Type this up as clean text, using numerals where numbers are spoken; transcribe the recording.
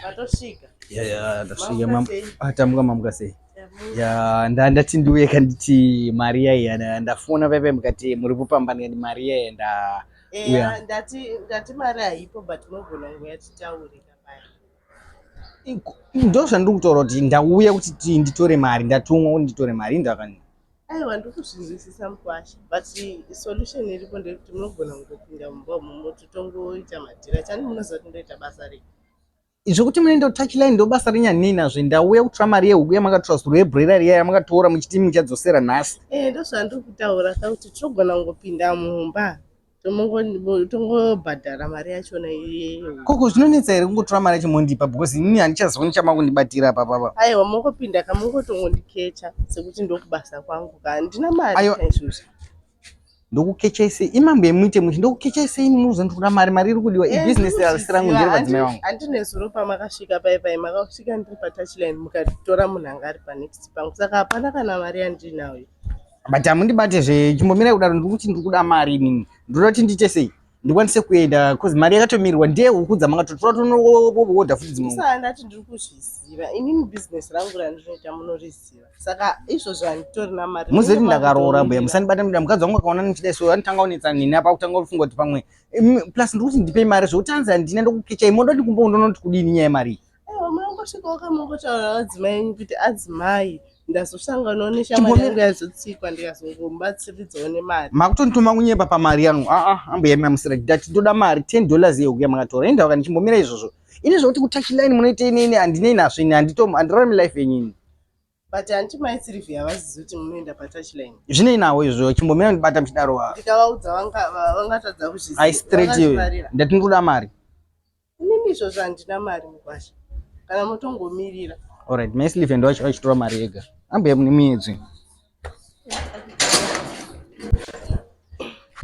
Matosvika. Ya ya ndasvika mam. Ah, tamuka mamuka sei? Ya ndati ndiuye kanditi mari yaiya ndafona paipai mukati muri kupamba ndikati mari yaiya nda Eya ndati ndati mari haipo but munogona kungoya titaure kapaya. Ndo zvandiri kutaura kuti ndauya kuti nditore mari ndatumwa kuti nditore mari indakani. Aiwa ndiri kuzvinzwisisa mukwasha but solution iripo ndeyekuti munogona kungopinda mumba umu mototongoita madhira chani munoziva kuti ndoita basa rei. Zvekuti munoenda kutouch line ndobasa renyu handinei nazvo ndauya kutora mari yehuku yamakatora zuro yebroiler riya yamakatora muchiti muchadzosera nhasi. Eh ndozvandiri kutaura ka kuti tinogona kungopinda mumba tongobhadhara mari yachona iyeyo. Koko zvinonetsa here kungotora mari yacho mondipa because inini handichazooni chamakundibatira apa papa. Aiwa mongopinda ka mongotongondikecha sekuti ndokubasa kwangu ka handina mari chaizvozvo. Ndokukechai sei imambo yemuite mushe ndokukechai sei muruza ndikuda mari mari iri kudiwa eh, ibusiness rasi rangu ndere vadzimai vangu. Handine zuro pamakasvika pai pai makasvika ndiri patouchline mukatora munhu anga ari panext pangu saka hapana kana mari yandinayo. But hamundibate zve chimbomirai kudaro ndiri kuti ndiri kuda mari inini ndinoda kuti ndiite sei ndikwanise kuenda cause mari yakatomirirwa ndiye huku dzamakatotora tonoodha futi dzimwe Saka ndati ndiri kuzviziva inini business rangu randinoita munoriziva saka izvozvo handitorina mari muzeti ndakaroora mbuya musandibata muda mukadzi wangu akaona ndichidai so anotanga kunetsa neni apa kutanga kufunga kuti pamwe plus ndiri kuti ndipei mari zvekuti anzi handina ndokukechai moda kuti kumba undonoti kudini nyaya yemari iyi Aiwa munongosvikawo kamongotaura vadzimai enyu kuti adzimai ndazosanganawo neshamwari yangu yazotsikwa ndikazongomubatsiridzawo nemari. Makutondituma kunyepa pamari yangu aa ambuya imi amusira ndati ndoda mari 10 dollars yehuku yamakatora indawa kana chimbomira izvozvo ini zvekuti kutouch line munoita inini handinei nazvo ini handirarami life yenyu ini. But hanti mai Sylvia havazivi kuti munoenda patouchline. Zvinei nawo izvo chimbomira ndibata muchidaro wa. Ndikavaudza vangatadza kuzviziva. Ai straight iwe. Ndati ndikuda mari. Inini izvozvo handina mari mukwasha. Kana motongomirira. Alright, mai Sylvia ndo vachitora mari yega. Ambuya mune miyedzo.